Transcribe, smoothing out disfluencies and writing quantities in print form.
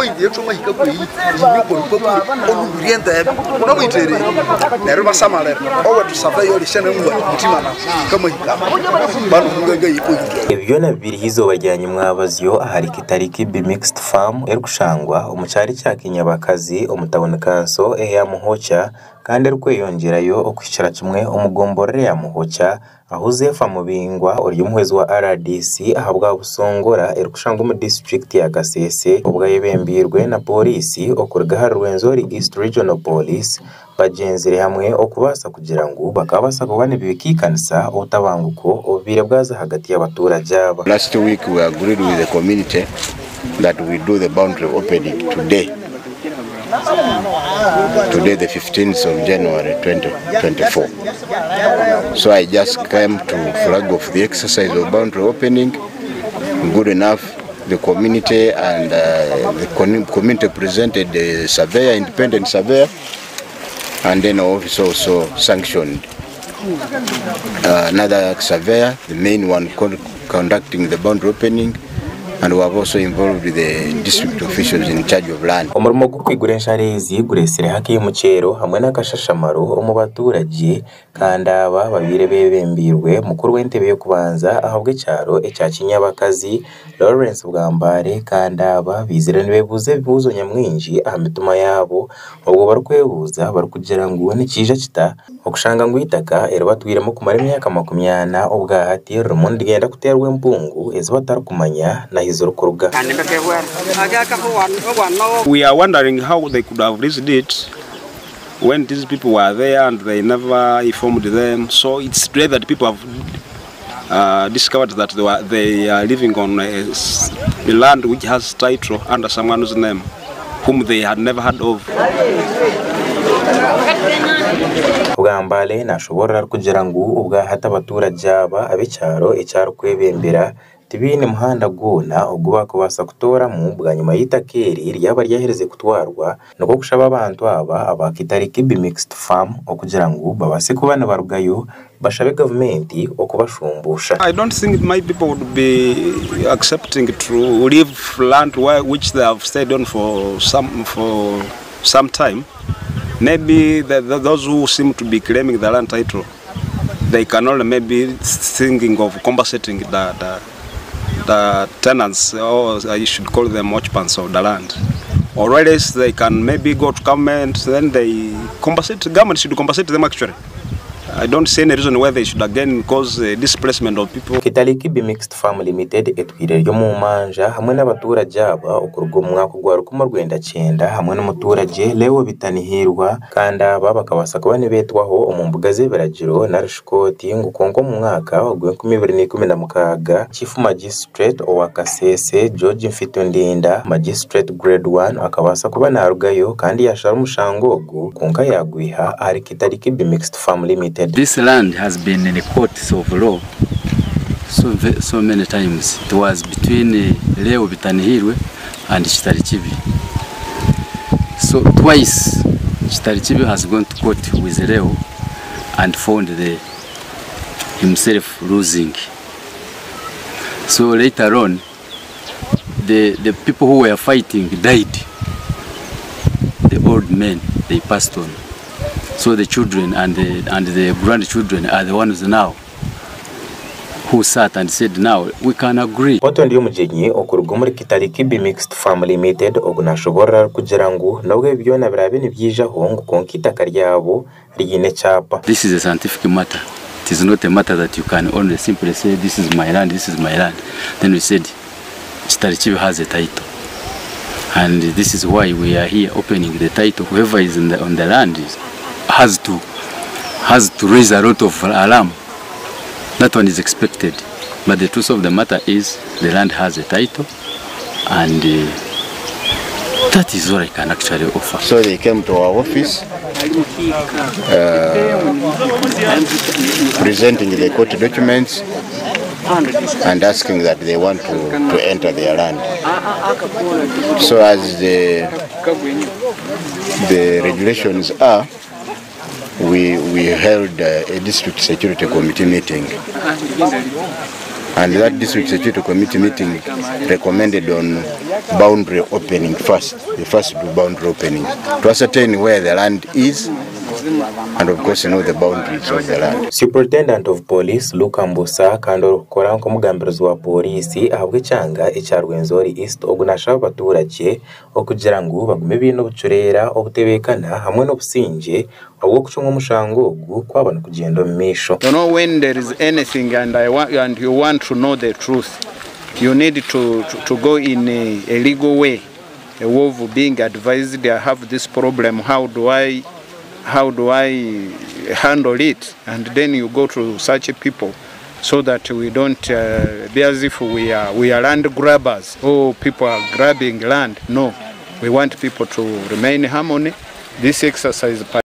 Epointi ey'othwamahika kweyi yinywe oko rupapura olhuhwirye entebe munamwitheererye neryo ibasamalira owethu saveyo oli syanamuwa ati muthima nawu kamahika banu munganga y'epointi eyo. Ebi byona bibiriho eizooba rya nyimwabazyo ahari Kitarikibi Mixed Farm erikushangwa omu kyaro ekya Kinyabakazi omu tauni kanso eya Muhokya kandi erikweyongyerayo okuhikira kimwe omu gomborora eya Muhokya ahu Zeefa Mubingwa ori omuhwezi wa rdc ahabwa Busongora erikushangwa omu disiturikiti ya Kasese obwo ayebembeirwe na Pooriisi okuruga ahari Rwenzori East Regional Police bagyenzire hamwe okubaasa kugira ngu bakabaasa kuba nibikiikanisa obutabanguko obubaire bwaza ahagati y'abaturage aba. Last week we agreed with the community that we do the boundary opening today. Today the 15th of January 2024. So I just came to flag off the exercise of boundary opening. Good enough, the community and uh, the community presented the surveyor, independent surveyor, and then our office also sanctioned uh, another surveyor, the main one conducting the boundary opening, and we have also involved the district officials in charge of land. Omurimo gw'okwigura ensharo ezi guretsireho akaimukyero hamwe n'akashashamaro omu baturagye kandi aba babaire beebembeirwe mukuru w'entebe y'okubanza ahabw'ekyaro ekya Kinyabakazi, Lawrence Bwambare kandi aba baizire nibeebuuza ebibuuzo nyamwingi aha mitima yaabo obwo barikwebuuza barikugira ngu nikiija kita Okushanga ngu eitaka eri batwiremu kumara emyaka 40 obwahati ririmu nirigyenda kuteerwa empungu ezi batarikumanya n'ahu zirikuruga. We are wondering how they could have leased it when these people were there and they never informed them. So it's great that people have uh, discovered that they, were, they are living on a, a land which has title under someone's name whom they had never heard of. Bwambale nashoboorora arikugira ngu obwahati abaturagye aba ab'ekyaro eki arikwebembera tibaine muhanda gwona ogu baakubaasa kutooramu bwanyima y'eitaka eri ryaba ryaherize kutwarwa nikwo kushaba abantu aba aba Kitarikibi Mixed Farm okugira ngu babaase kuba nibarugayo bashabe gavumenti okubashumbuusha. I don't think my people would be accepting to leave land where, which they have stayed on for some, for some time. Maybe the, the, those who seem to be claiming the land title, they can only maybe thinking of compensating the, the, the tenants, or I should call them occupants of the land. Or else they can maybe go to government, then they compensate, government should compensate them actually. I don't see any reason why they should again cause a displacement of people. Kitale Kibi Mixed Farm Limited etwire eri omu manja hamwe n'abaturagye aba okuruga omu mwaka ogwa 1990 hamwe n'omuturagye Leo Bitanihirwa kandi aba bakabaasa kuba nibeetwaho omu mbuga z'ebiragiro narishi kooti ngu kwonka omu mwaka ogw'enkumi ibiri na 16 Chief Magistrate owa Kasese George Mfitundinda Magistrate Grade One akabaasa kuba naarugayo kandi yaashara omushango ogu kwonka yaagwiha ahari Kitale Kibi Mixed Farm Limited. This land has been in courts of law so, so many times. It was between eh, Leo Bitanihirwe and Kitarikibi. So twice Kitarikibi has gone to court with Leo and found the, himself losing. So later on, the, the people who were fighting died. The old men, they passed on. So the children and the, and the grandchildren are the ones now who sat and said now we can agree. Otto Ndyomugyenyi okuruga omuri Kitale Kibi Mixed Farm Limited ogu nashoborora arikugira ngu n'obu ebi byona biraabe nibyijaho ngu kwonka eitaka ryabo riine ekyapa. This is a scientific matter. It is not a matter that you can only simply say this is my land, this is my land. Then we said Kitale Kibi has a title. And this is why we are here opening the title. Whoever is in the, on the land is, has to has to raise a lot of alarm. That one is expected. But the truth of the matter is the land has a title and uh, that is what I can actually offer. So they came to our office uh, presenting the court documents and asking that they want to, to enter their land. So as the, the regulations are, we, we held a district security committee meeting. And that district security committee meeting recommended on boundary opening first, the first do boundary opening, to ascertain where the land is and of course know the boundaries of the land. Superintendent of Police Luka Mbusa kandi orikukora nk'omugambirizi wa pooriisi ahabw'ekyanga ekya Rwenzori East ogu nashaba abaturage okugira ngu bagume baine obucureera, obutebeekana hamwe n'obusingye obw'okucumwa omushango ogu kwaba nikugyenda omu maisho. You know, when there is anything and you want to know the truth, you need to go in a legal way, a way of being advised. I have this problem, how do I handle it? And then you go to such people so that we don't be as if we are land grabbers. Oh, people are grabbing land. No, we want people to remain in harmony. This exercise